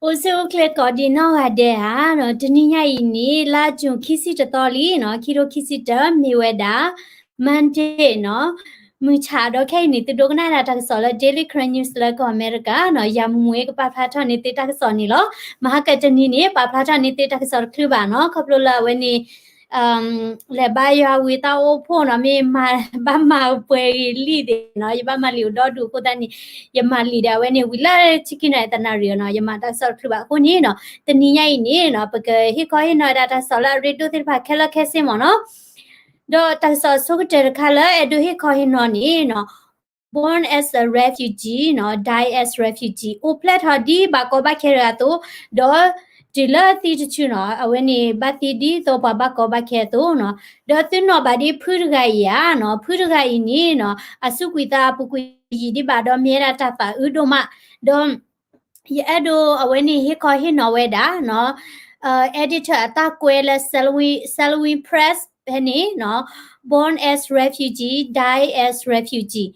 အိၣ်ဆူၣ်အိၣ်ချ့ကိးဒံးနီၢ်ဂၤဒဲးဧါ, တနံၤညါအံၤန့ၣ် လါ June ခံဆံတသီလံနီၤ, ခံထိခံဆံတၢ မ့ၢ်ဝဲဒၣ် Monday နီၤ. မုၢ်ဆါဒီးခဲအံၤန့ၣ် သုဒိကနၣ်ဒၣ်တၢ်ကစီၣ်လၢ Daily Karen News လၢကီၢ်အမဲရကၤနီၤ, ယၤမူမူကပာ်ဖျါထီၣ်န့ၢ်သုတၢ်ကစီၣ်န့ၣ်လီၤ. မဟါကတနံၤန့ၣ် ပာ်ဖျါထီၣ်န့ၢ်သုတၢ်ကစီၣ်တချုးဘၣ်နီၤ, ခီဖျိလၢအဝဲန့ၣ် လဲၤဘါယွၤဝံၤသးအိၣ်ဖှိၣ်နီၤ, မ့ၢ်ဘၣ်မၤပှဲၤဂ့ၤလံသ့ၣ်နီၤ, ယဘၣ်မၤလံာ်အိၣ်ဒီဒူၣ်အဃိသတးန့ၣ် ယမၤလံာ်ဒီးအဝဲန့ၣ် ဝံၤလၢဆံခံနီၤတနၣ်ရံၣ်နီၤ, ယမၤတၢ်ကစီၣ်တချုးဘၣ်အဃိန့ၣ်နီၤ, တနံၤညါအံၤန့ၣ်နီၤ ပကဟ့ၣ်ခီဟ့ၣ်နီၤဝဲဒၣ်တၢ်ကစီၣ်လၢအရ့ဒိၣ်သ့ၣ်တဖၣ်ခဲလၢာ်ခဲဆ့မ့ၢ်နီၤ. ဒီးတၢ်ကစီၣ်အဆိကတၢၢ်တခါလၢအဲၣ်ဒိးဟ့ၣ်ခီဟ့ၣ်နီၤန့ၣ်နီၤ born as a refugee နီၤ, die as refugee အိၣ်ဖျဲၣ်ထီၣ်ဒ်ဘၣ်ကီဘၣ်ခဲတဂၤအသိး, ဒီးတုၤလၢသံတဆူၣ်နီၤ အဝဲန့ၣ် ဘၣ်သံဒ်သိးပှၤဘၣ်ကီဘၣ်ခဲအသိးနီၤ. ဒီးသုနီၣ်ဘၣ်ဒ်ဖုတဂၤအံၤဧါနီၤ, ဖုတဂၤအံၤန့ၣ်နီၤ အစူးကွံာ်သးအပူၤကွံာ်ယံာ်ဒံးဘၣ်ဒီးမ့ၢ်ဝဲဒၣ်တၢ်သးအုးဒိၣ်မး, ဒီး ယအဲၣ်ဒိးအဝဲန့ၣ်ဟ့ၣ်ခီဟ့ၣ်နီၤဝဲဒၣ်နီၤ, editor အတၢ်ကွဲးလၢ Salween Press ဖဲန့ၣ်နီၤ, born as refugee, die as refugee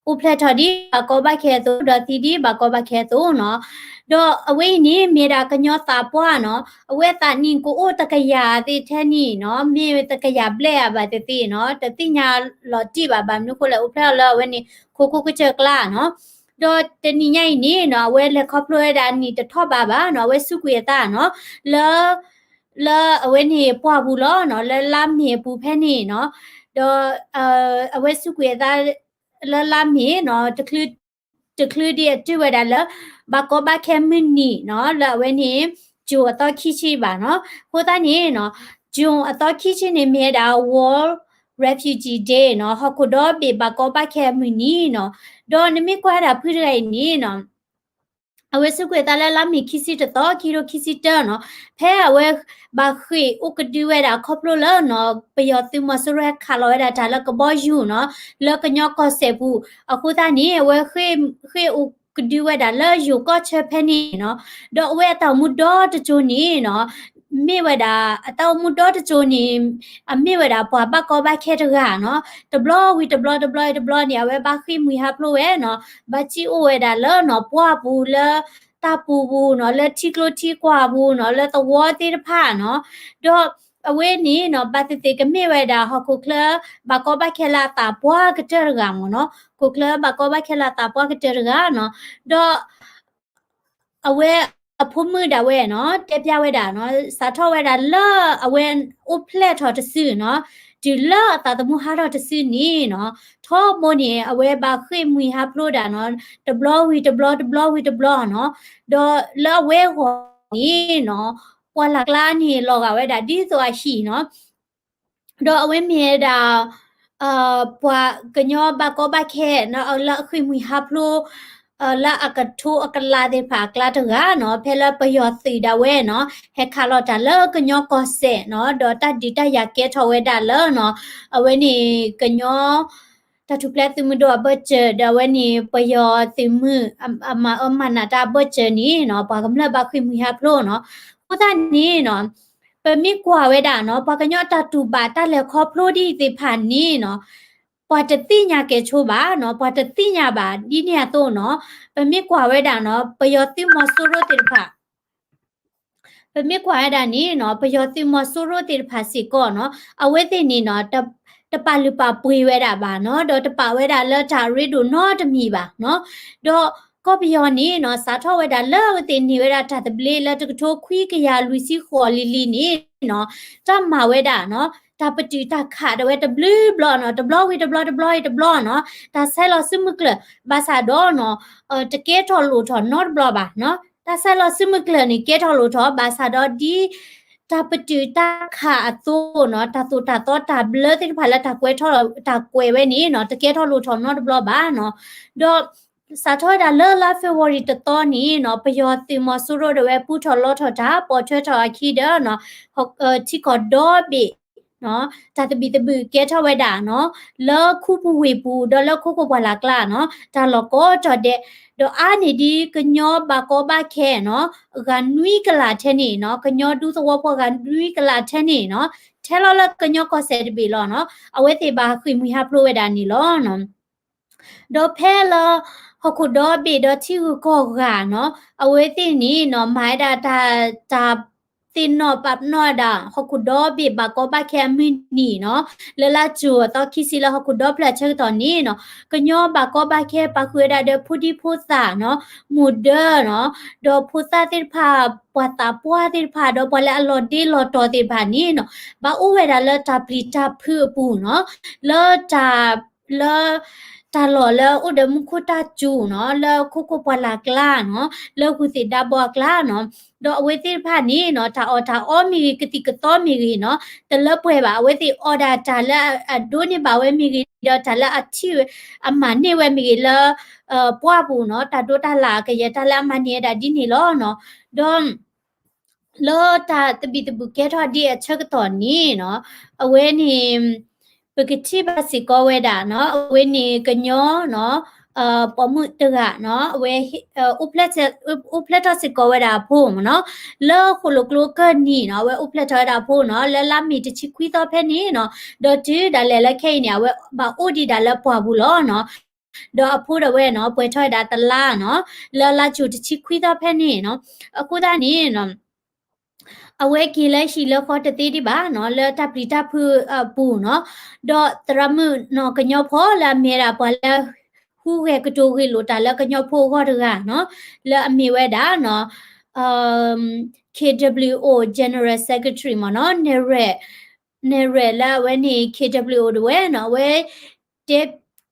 အိၣ်ဖျဲၣ်ထီၣ်ဒ်ဘၣ်ကီဘၣ်ခဲအသိး ဒီးသံဒ်ဘၣ်ကီဘၣ်ခဲအသိးနီၤ. ဒီးအဝဲအံၤန့ၣ် မ့ၢ်ဒၣ်ကညီသးပှၢ်နီၤ, အဝဲသးနံၣ်ကအိၣ်တကယၤသ့ထဲန့ၣ်နီၤ, မ့ၢ်တကယၤဘျဲၣ်ဧါဘၣ်တသ့နီၤ, တသ့ၣ်ညါလီၤတံၢ်ဘၣ်, ဘၣ်မနုၤဃိလဲၣ် အိၣ်ဖျဲၣ်ထီၣ်လၢအဝဲန့ၣ် ခိခိၣ်ကစၢၢ်ကျါနီၤ. ဒီးတနံၤညါအံၤန့ၣ်နီၤ အဝဲလဲၤခီဖျိဝဲဒၣ်နံၣ်တထီၣ်ဘးဘၣ်နီၤ, အဝဲစူးကွံာ်အသးနီၤ, လၢ လၢအဝဲန့ၣ်ပှၢ်ပူၤလီၤနီၤ, လၢလါမ့ၤအပူၤဖဲန့ၣ်နီၤ. ဒီး အဝဲစူးကွံာ်အသး လၢလါမ့ၤနီၤ, တချုးဒံးအတုၤဝဲဒၣ်လၢ ဘၣ်ကီဘၣ်ခဲမုၢ်နံၤနီၤ, လၢအဝဲန့ၣ် June အသီခံဆံဘၣ်နီၤ. အဃိသတးန့ၣ်နီၤ June အသီခံဆံန့ၣ် မ့ၢ်ဝဲဒၣ် World Refugee Day နီၤ, ဟီၣ်ခိၣ်ဒီဘ့ၣ်ဘၣ်ကီဘၣ်ခဲအမုၢ်နံၤနီၤ. ဒီးနမ့ၢ်ကွၢ်ဝဲဒၣ်ဖုတဂၤအံၤန့ၣ်နီၤ အဝဲစူးကွံာ်အသးလၢလါမ့ၤခံဆံတသီ ခံထိခံဆံတၢနီၤ, ဖဲအဝဲဘၣ်ဃ့ၢ်အိၣ်ကဒုဝဲဒၣ်ခီဖျိလၢနီၤ ပယီၤသုးမီၤစိရိၤဟဲခးလီၤဝဲဒၣ်တၢ်လၢကဘီယူၤနီၤ, လၢကညီကီၢ်စဲၣ်ပူၤ, အဃိသတးန့ၣ် အဝဲဃ့ၢ်အိၣ်ကဒုဝဲဒၣ်လၢယိၤကီၢ်ဆၢဖဲန့ၣ်နီၤ. ဒီးအဝဲအတၢ်အိၣ်မူဒီတစိၤန့ၣ်နီၤ မ့ၢ်ဝဲဒၣ် အတၢ်အိၣ်မူဒီတစိၤန့ၣ် အမ့ၢ်ဝဲဒၣ်ပှၤဘၣ်ကီဘၣ်ခဲတဂၤနီၤ, တဘျီဝံၤတဘျီ တဘျီဝံၤတဘျီန့ၣ် အဝဲဘၣ်ဃ့ၢ်မှံဟးဖျိးဝဲနီၤ, ဘၣ်စံၣ်အိၣ်ဝဲဒၣ်လၢနီၤ ပှၢ်ပူၤလၢ တၢ်ပူၤပူၤနီၤ, လၢထံကျိထံကွၢ်ပူၤနီၤ, လၢသဝီသ့ၣ်တဖၣ်နီၤ. ဒီးအဝဲန့ၣ်နီၤ ဘၣ်သ့ၣ်သ့ၣ်ကမ့ၢ်ဝဲဒၣ်ဟီၣ်ခိၣ်ချၢ ဘၣ်ကီဘၣ်ခဲလၢအသးပှၢ်ကတၢၢ်တဂၤမ့ၢ်နီၤ, ဟီၣ်ခိၣ်ချၢဘၣ်ကီဘၣ်ခဲလၢအသးပှၢ်ကတၢၢ်တဂၤနီၤ. ဒီး အဝဲအဖိမုၣ်ဒၣ်ဝဲနီၤ တဲပျၢ်ဝဲဒၣ်နီၤ, စးထီၣ်ဝဲဒၣ်လၢအဝဲအိၣ်ဖျဲၣ်ထီၣ်တစုနီၤ, တုၤလၢအသးသမူဟးထီၣ်တစုန့ၣ်နီၤ, ထီဘိန့ၣ် အဝဲဘၣ်ဃ့ၢ်မှံဟးဖျိးဒၣ်နီၤ, တဘျီဝံၤတဘျီ တဘျီဝံၤတဘျီနီၤ. ဒီးလၢအဝဲအဂီၢ်န့ၣ်နီၤ, ပှၢ်လၢ်ကျါန့ၣ် လီၤဂာ်ဝဲဒၣ်ဒ်သိးအဟံၣ်နီၤ. ဒီးအဝဲမ့ၢ်ဝဲဒၣ် ပှၤကညီဘၣ်ကီဘၣ်ခဲနီၤ, လၢအဃ့ၢ်မှံဟးဖျိး လၢအကထိအကလးသ့ၣ်တဖၣ်အကျါတဂၤနီၤ, ဖဲလၢပယီၤသုးဒၣ်ဝဲနီၤ, ဟဲခးလီၤတၢ်လၢကညီကီၢ်စဲၣ်နီၤ, ဒီးတၢ်ဒုးတၢ်ယၤကဲထီၣ်ဝဲဒၣ်လၢနီၤ, အဝဲန့ၣ်ကညီ တၢ်ထူၣ်ဖျဲးသုးမုၢ်ဒိၣ်အဘၢၣ်စၢၤ ဒီးအဝဲန့ၣ် ပယီၤသုးမုၢ် အမၤအၢမၤနးတၢ်အဘၢၣ်စၢၤန့ၣ်နီၤ, ပှၤကမျၢၢ်ဘၣ်ဃ့ၢ်မှံဟးဖျိးနီၤ. အဃိသတးန့ၣ်နီၤ, ပမ့ၢ်ကွၢ်ဝဲဒၣ်နီၤ, ပှၤကညီတၢ်တူၢ်ဘၣ်တၢ်လဲၤခီဖျိဒ်အံၤသ့ၣ်တဖၣ်န့ၣ်နီၤ, ပှၤတသ့ၣ်ညါကဲဆိဘၣ်နီၤ, ပှၤတသ့ၣ်ညါဘၣ်ဒ်န့ၣ်အသိးနီၤ, ပမ့ၢ်ကွၢ်ဝဲဒၣ်နီၤ, ပယီၤသုးမီၤစိရိၤသ့ၣ်တဖၣ် ပမ့ၢ်ကွၢ်ဝဲဒၣ်န့ၣ်နီၤ, ပယီၤသုးမီၤစိရိၤသ့ၣ်တဖၣ်စ့ၢ်ကီးနီၤ, အဝဲသ့ၣ်န့ၣ်နီၤ, တပာ်လုၢ်ပာ်ပှ့ၤဝဲဒၣ်ဘၣ်နီၤ, ဒီးတပာ်ဝဲဒၣ်လၢတၢ်အရ့ဒိၣ်နီတမံၤဘၣ်နီၤ. ဒီးကီၢ်ပယီၤန့ၣ်နီၤ, စးထီၣ်ဝဲဒၣ်လၢအဝဲသ့ၣ်န့ၢ်ဝဲဒၣ်တၢ်သဘျ့လၢတကထိခွံကယၤလွံၢ်ဆံဃိးလံၤလံၤန့ၣ်နီၤ, တၢ်မၤဝဲဒၣ်နီၤ, တၢ်ပတုာ်တၢ်ခးဒၣ်ဝဲတဘျုးဘျီနီၤ, တဘျီဝံၤတဘျီ တဘျီဝံၤတဘျီနီၤ, တၢ်ဆဲးလီၤစုမုၢ်ကျၢၢ်, ဘၣ်ဆၣ်ဒီးနီၤ, တကဲထီၣ်လိၣ်ထီၣ်နီတဘျီဘၣ်နီၤ. တၢ်ဆဲးလီၤစုမုၢ်ကျၢၢ်န့ၣ် ကဲထီၣ်လိၣ်ထီၣ် ဘၣ်ဆၣ်ဒီးဒ် တၢ်ပတုာ်တၢ်ခးအသိးနီၤ, တၢ်သိၣ်တၢ်သီတၢ်ဘျၢသ့ၣ်တဖၣ်လၢတၢ်ကွဲးထီၣ် တၢ်ကွဲးဝဲန့ၣ်နီၤ, တကဲထီၣ်လိၣ်ထီၣ်နီတဘျီဘၣ်နီၤ. ဒီးစးထီၣ်ဝဲဒၣ်လၢလါ February တသီန့ၣ်နီၤ, ပယီၤသုးမီၤစိရိၤဒၣ်ဝဲပူထီၣ်လီထီၣ်တၢ် ပိာ်ထွဲထီၣ်အခံဒီးနီၤ, ထံကီၢ်ဒီဘ့ၣ် တၢ်သဘံၣ်သဘုၣ်ကဲထီၣ်ဝဲဒၣ်နီၤ, လၢခူပူၤဝ့ၢ်ပူၤ ဒီးလၢခိခိၣ်ပှၢ်လၢ်ကျါနီၤ, တၢ်လီၢ်ကိးတီၤဒဲး, ဒီးအါန့ၢ်ဒ်ကညီဘၣ်ကီဘၣ်ခဲနီၤ, ဂၤနွံကလးထဲန့ၣ်နီၤ, ကညီဒူသဝီဖိဂၤနွံကလးထဲန့ၣ်နီၤ, ထဲလီၤလၢကညီကီၢ်စဲၣ်တဘ့ၣ်လီၤနီၤ, အဝဲသ့ၣ်ဘၣ်ဃ့ၢ်မှံဟးဖျိးဝဲဒၣ်န့ၣ်လီၤနီၤ. ဒီးဖဲလၢ ဟီၣ်ခိၣ်ဒီဘ့ၣ်ဒီးထံဂုၤကီၢ်ဂၤနီၤ အဝဲသ့ၣ်န့ၣ်နီၤ မၤဝဲဒၣ်တၢ် တၢ်သ့ၣ်နီၣ်ပာ်ပနီၣ်ဝဲဒၣ် ဟီၣ်ခိၣ်ဒီဘ့ၣ်ဘၣ်ကီဘၣ်ခဲအမုၢ်နံၤနီၤ လၢလါကၠိၤအသီခံဆံလၢဟီၣ်ခိၣ်ဒီဖျၢၣ်အဆၢကတီၢ်န့ၣ်နီၤ ကညီဘၣ်ကီဘၣ်ခဲပာ်ဃုာ်ဝဲဒၣ်ဒီးဖိဒံဖိသၣ်နီၤ မိၢ်ဒၢနီၤ ဒီးဖိသၣ်သ့ၣ်တဖၣ် ပှၤသးပှၢ်သ့ၣ်တဖၣ် ဒီးပှၤလၢအလီၤဒ့လီၤတီၤသ့ၣ်တဖၣ်န့ၣ်နီၤ ဘၣ်အိၣ်ဝဲဒၣ်လၢတၢ်ပျံၤတၢ်ဖုးအပူၤနီၤ လၢတၢ် လၢ တၢ်လီၢ်လၢအိၣ်ဒီးမူခိၣ်တၢ်စူၤနီၤ လၢခိခိၣ်ပှၢ်လၢ်ကျါနီၤ လၢဂုၢ်သ့ၣ်ဒါဘီအကျါနီၤ ဒီးအဝဲသ့ၣ်တဖၣ်န့ၣ်နီၤ တၢ်အီၣ်တၢ်အီမ့ၢ်ဂ့ၤ ကသံၣ်ကသီမ့ၢ်ဂ့ၤနီၤ တလၢပှဲၤဘၣ် အဝဲသ့ၣ်အီၣ်ဒၣ်တၢ်လၢအဒိးန့ၢ်ဘၣ်ဝဲမ့ၢ်ဂ့ၤ ဒီးတၢ်လၢအထံၣ်ဝဲ အမၤန့ၢ်ဝဲမ့ၢ်ဂ့ၤလၢ ပှၢ်ပူၤနီၤ တၢ်ဒိတၢ်လၣ်အကယဲၢ် တၢ်လၢအမၤန့ၢ်ဝဲဒၣ်ဒ်န့ၣ်လီၤနီၤ ဒီး လၢတၢ်သဘံၣ်သဘုၣ်ကဲထီၣ်ဒ်အဆၢကတီၢ်န့ၣ်နီၤ အဝဲန့ၣ် ပကထံၣ်ဘၣ်စ့ၢ်ကီးဝဲဒၣ်နီၤ အဝဲန့ၣ်ကညီနီၤ ပိာ်မုၣ်တဂၤနီၤ အဝဲ အိၣ်ဖျဲၣ်ထီၣ်စ့ၢ်ကီးဝဲဒၣ်အဖိမ့ၢ်နီၤ လၢဃိၣ်လိာ်ကျိကၢၢ်နံၤနီၤ အဝဲအိၣ်ဖျဲၣ်ထီၣ်ဝဲဒၣ်အဖိနီၤ လၢလါမ့ၤတဆံခွံသီဖဲန့ၣ်နီၤ ဒီးတုၤဒၣ်လဲာ်လၢခဲအံၤန့ၣ် အဝဲဘၣ်အိၣ်ဒံးဒၣ်လၢပှၢ်ပူၤလီၤနီၤ ဒီးအဖိဒၣ်ဝဲနီၤ ပှဲၤထီၣ်ဝဲဒၣ်တလါနီၤ လၢလါကၠိၤတဆံခွံသီဖဲန့ၣ်နီၤ အဃိသတးန့ၣ်နီၤ အဝဲက့ၤလၢဟံၣ်လၢဃီတသ့ဒံးဘၣ်နီၤ လၢတၢ်ပျံၤတၢ်ဖုးအပူၤနီၤ ဒီးသရၣ်မုၣ်နီၤ ကညီဖီလၢအမ့ၢ်ဝဲဒၣ်ပှၤလၢ ဟူးဂဲၤကတိၤဂ့ၢ်လိာ်တၢ်လၢကညီဖိအဂီၢ်တဂၤနီၤ လၢအမ့ၢ်ဝဲဒၣ်နီၤ K W O General Secretary မ့ၢ်နီၤ နဲၣ်ရွဲၣ် နဲၣ်ရွဲၣ်လၢအဝဲန့ၣ် K W O တဝဲနီၤ အဝဲ တဲ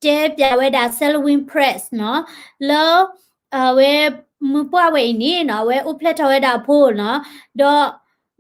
တဲပၠးဝဲဒၣ် Salween Press နီၤ လၢ အဝဲ မုၢ်ပှၢ်ဝဲအံၤန့ၣ်နီၤ အဝဲအိၣ်ဖျဲၣ်ထီၣ်ဝဲဒၣ်အဖိနီၤ ဒီး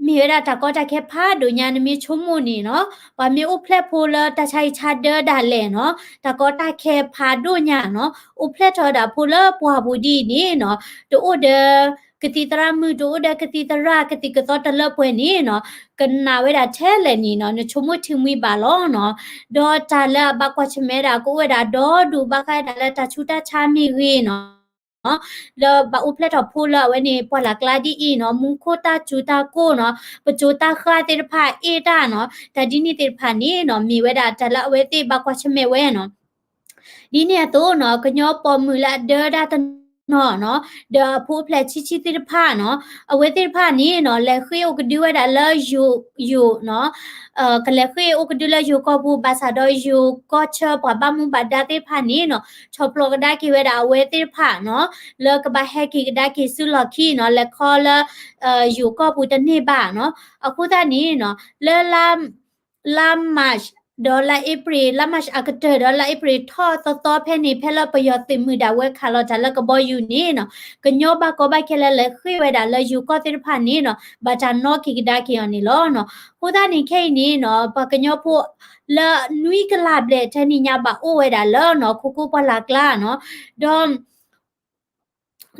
မ့ၢ်ဝဲဒၣ်တၢ်ကီတၢ်ခဲဖးဒိၣ်ညါ နမ့ၢ်ဆိကမိၣ်န့ၣ်နီၤ ပှၤမ့ၢ်အိၣ်ဖျဲၣ်ဖိလၢတၢ်ဆါဟံၣ်ဆါဒၢဒၣ်လဲာ်နီၤ တၢ်ကီတၢ်ခဲဖးဒိၣ်ညါနီၤ အိၣ်ဖျဲၣ်ထီၣ်ဝဲဒၣ်အဖိလၢပှၢ်ပူၤဒ်အံၤန့ၣ်နီၤ တအိၣ်ဒီး ကသံၣ်သရၣ်မုၣ် တအိၣ်ဒီးကသံၣ်သရၣ် ကသံၣ်ကသီတလၢပှဲၤန့ၣ်နီၤ ကနၣ်ဝဲဒၣ်ထဲလဲၣ်န့ၣ်နီၤ နဆိကမိၣ်ထံမှံဘၣ်လီၤနီၤ ဒီးတၢ်လၢအဘၣ်ကွၢ်ဆၢၣ်မဲာ်ဒၣ် ကအိၣ်ဝဲဒၣ်ဒီဒူၣ်ဘၣ်ဃးဒၣ်လၢတၢ်ဆူးတၢ်ဆါမ့ၢ်ဂ့ၤနီၤ လၢဘၣ်အိၣ်ဖျဲၣ်ထီၣ်ဖိလၢအဝဲန့ၣ် ပှၢ်လၢ်ကျါဒ်အံၤနီၤ မူခိၣ်တၢ်စူၤတၢ်ကိၢ်နီၤ ပစိၤတၢ်ဃၢ်သ့ၣ်တဖၣ်အ့ၣ်တၢ်နီၤ တၢ်ဒ်န့ၣ်သ့ၣ်တဖၣ်န့ၣ်နီၤ မ့ၢ်ဝဲဒၣ်တၢ်လၢအဝဲသ့ၣ်ဘၣ်ကွၢ်ဆၢၣ်မဲာ်ဝဲနီၤ ဒ်န့ၣ်အသိးနီၤ ကညီပိာ်မုၣ်လၢအဒၢတၢ်တနီၤနီၤ ဒီးအဖိအိၣ်ဖျဲၣ်ဆံးဆံးသ့ၣ်တဖၣ်နီၤ အဝဲသ့ၣ်တဖၣ်န့ၣ်နီၤ လဲၤဃ့ၢ်အိၣ်ကဒုဝဲဒၣ်လၢယိၤ ယိၤနီၤ ကလဲၤဃ့ၢ်အိၣ်ကဒုလၢယိၤကီၢ်ပူၤ ဘၣ်ဆၣ်ဒီးယိၤကီၢ်ဆၢပှၤဘၣ်မူဘၣ်ဒါသ့ၣ်တဖၣ်န့ၣ်နီၤ ဆီၣ်ဖျိးကဒါက့ၤဝဲဒၣ်အဝဲသ့ၣ်တဖၣ်နီၤ လၢကဘၣ်ဟဲက့ၤကဒါက့ၤဆူလီၢ်ခံနီၤ လဲၤခီလၢ ယိၤကီၢ်ပူၤတန့ၢ်ဘၣ်နီၤ အဃိသတးန့ၣ်နီၤ လၢလါ လါမၢ်ၡး ဒီးလါအ့ဖြ့ၣ် လါမၢ်ၡးအကတၢၢ်ဒီးလါအ့ဖြ့ၣ် ထီၣ်သီသီဖဲန့ၣ် ဖဲလၢပယီၤသုးမုၢ်ဒၣ်ဝဲခးလီၤတၢ်လၢကဘီယူၤန့ၣ်နီၤ ကညီဘၣ်ကီဘၣ်ခဲလၢလဲၤဃ့ၢ်ဝဲဒၣ်လၢယိၤကီၢ်သ့ၣ်တဖၣ်န့ၣ်နီၤ ဘၣ်တၢ်နီၣ်က့ၤကဒါက့ၤအီၤန့ၣ်လီၤနီၤ အဃိသတးန့ၣ်ခဲအံၤန့ၣ်နီၤ ပှၤကညီဖိ လၢနွံကလးဘျဲၣ်ထဲန့ၣ်ညါဘၣ်အိၣ်ဝဲဒၣ်လၢနီၤ ခိခိၣ်ပှၢ်လၢ်ကျါနီၤ ဒီး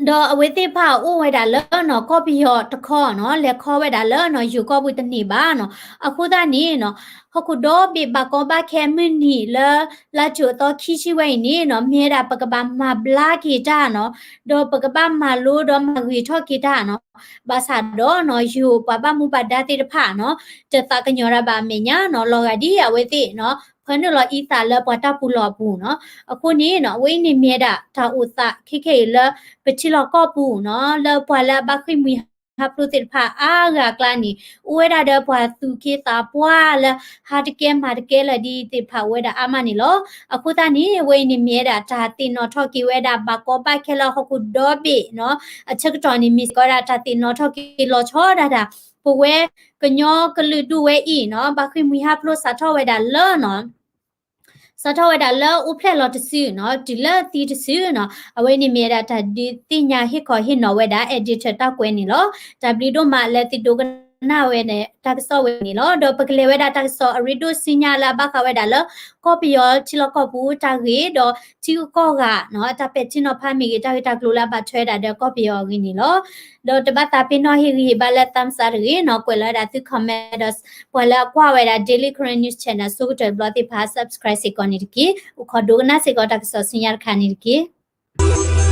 ဒီးအဝဲသ့ၣ်တဖၣ်အိၣ်ဝဲဒၣ်လၢနီၤ ကီၢ်ပယီၤတခီနီၤ လဲၤခီဝဲဒၣ်လၢနီၤ ယိၤကီၢ်ပူၤတန့ၢ်ဘၣ်နီၤ အဃိသတးန့ၣ်နီၤ ဟီၣ်ခိၣ်ဒီဘ့ၣ်ဘၣ်ကီဘၣ်ခဲမုၢ်နံၤလၢ လါကၠိၤအသီခံဆံဝဲအံၤန့ၣ်နီၤ မ့ၢ်ဝဲဒၣ်ပကဘၣ်မၤဘျါက့ၤတၢ်နီၤ ဒီးပကဘၣ်မၤလိဒီးမၤဂ့ၤထီၣ်က့ၤတၢ်နီၤ ဘၣ်ဆၣ်ဒီးနီၤ ယိၤပှၤဘၣ်မူဘၣ်ဒါသ့ၣ်တဖၣ်နီၤ တသးကညီၤတၢ်ဘၣ်အမဲာ်ညါနီၤ လီၤဂာ်ဒ်အဝဲသ့ၣ်နီၤ ဖၢနုာ်လီၤအံသးလၢပှၤတၢ်ပူၤလီၢ်အပူၤနီၤ အဃိန့ၣ်နီၤ အဝဲအံၤန့ၣ်မ့ၢ်ဝဲဒၣ်တၢ်အိၣ်သးခဲခဲအံၤလၢ ပထံလီၢ်ကီၢ်ပူၤနီၤ လၢပှၤလၢအဘၣ်ဃ့ၢ်မှံဟးဖျိးသ့ၣ်တဖၣ်အါဂၤအကျါန့ၣ် အိၣ်ဝဲဒၣ်ဒီးပှၤသူၣ်က့သးပှၢ်လၢ ဟးတကဲမၤတကဲလၢာ်ဒ်သ့ၣ်တဖၣ်အိၣ်ဝဲဒၣ်အါမးန့ၣ်လီၤ. အဃိသတးန့ၣ် အဝဲအံၤန့ၣ်မ့ၢ်ဝဲဒၣ်တၢ်သ့ၣ်နီၣ်ထီၣ်က့ၤဝဲဒၣ်ဘၣ်ကီဘၣ်ခဲလၢဟီၣ်ခိၣ်ဒီဘ့ၣ်နီၤ အဆၢကတီၢ်န့ၣ် မ့ၢ်စ့ၢ်ကီးဝဲဒၣ်တၢ်သ့ၣ်နီၣ်ထီၣ်က့ၤလီၤဆီဒၣ်တၢ် ပဝဲကညီကလုာ်ဒူၣ်ဝဲအံၤနီၤ ဘၣ်ဃ့ၢ်မှံဟးဖျိးစးထီၣ်ဝဲဒၣ်လၢနီၤ စးထီၣ်ဝဲဒၣ်လၢအိၣ်ဖျဲၣ်လီၤတစုနီၤ တုၤလၢသံတစုနီၤ အဝဲန့ၣ်မ့ၢ်ဝဲဒၣ်တၢ်ဒုးသ့ၣ်ညါဟ့ၣ်ခီဟ့ၣ်နီၤဝဲဒၣ် editor တၢ်ကွဲးန့ၣ်လီၤ. တၢ်ဘျုးဒိၣ်မးလၢသုဒိကနၣ်ဝဲန့ၣ် တၢ်ကစီၣ်ဝဲန့ၣ်လီၤ. ဒီးပကလဲၤဝဲဒၣ်တၢ်ကစီၣ်အရ့ဒိၣ်ဆူညါလၢအဘၣ်ဃးဝဲဒၣ်လၢ ကီၢ်ပယီၤထံလီၢ်ကီၢ်ပူၤတၢ်ဂ့ၢ် ဒီးထံဂုၤကီၢ်ဂၤနီၤ အတၢ်ပဲာ်ထံနီၤဖးမ့ၢ်ဂ့ၤ တၢ်ဂ့ၢ်တၢ်ကျိၤလၢအဘၣ်ထွဲဝဲဒၣ်ဒီးကီၢ်ပယီၤအဂ့ၢ်န့ၣ်လီၤ. ဒီးတဘၣ်သးပ့ၤနီၣ်ဟ့ၣ်ဂံၢ်ဟ့ၣ်ဘါလၢ thumbs up တဂ့ၤနီၤ ကွဲးလီၤဝဲဒၣ်သု comment ဒီး ပှၤလၢအကွၢ်ဝဲဒၣ် Daily Karen News Channel ဆိကတၢၢ်တဘျီသ့ၣ်တဖၣ် subscribe စ့ၢ်ကီးန့ၣ်တက့ၢ်. အိၣ်ခိးဒိကနၣ်စ့ၢ်ကီးတၢ်ကစီၣ်ဆူညါတခါန့ၣ်တက့ၢ်.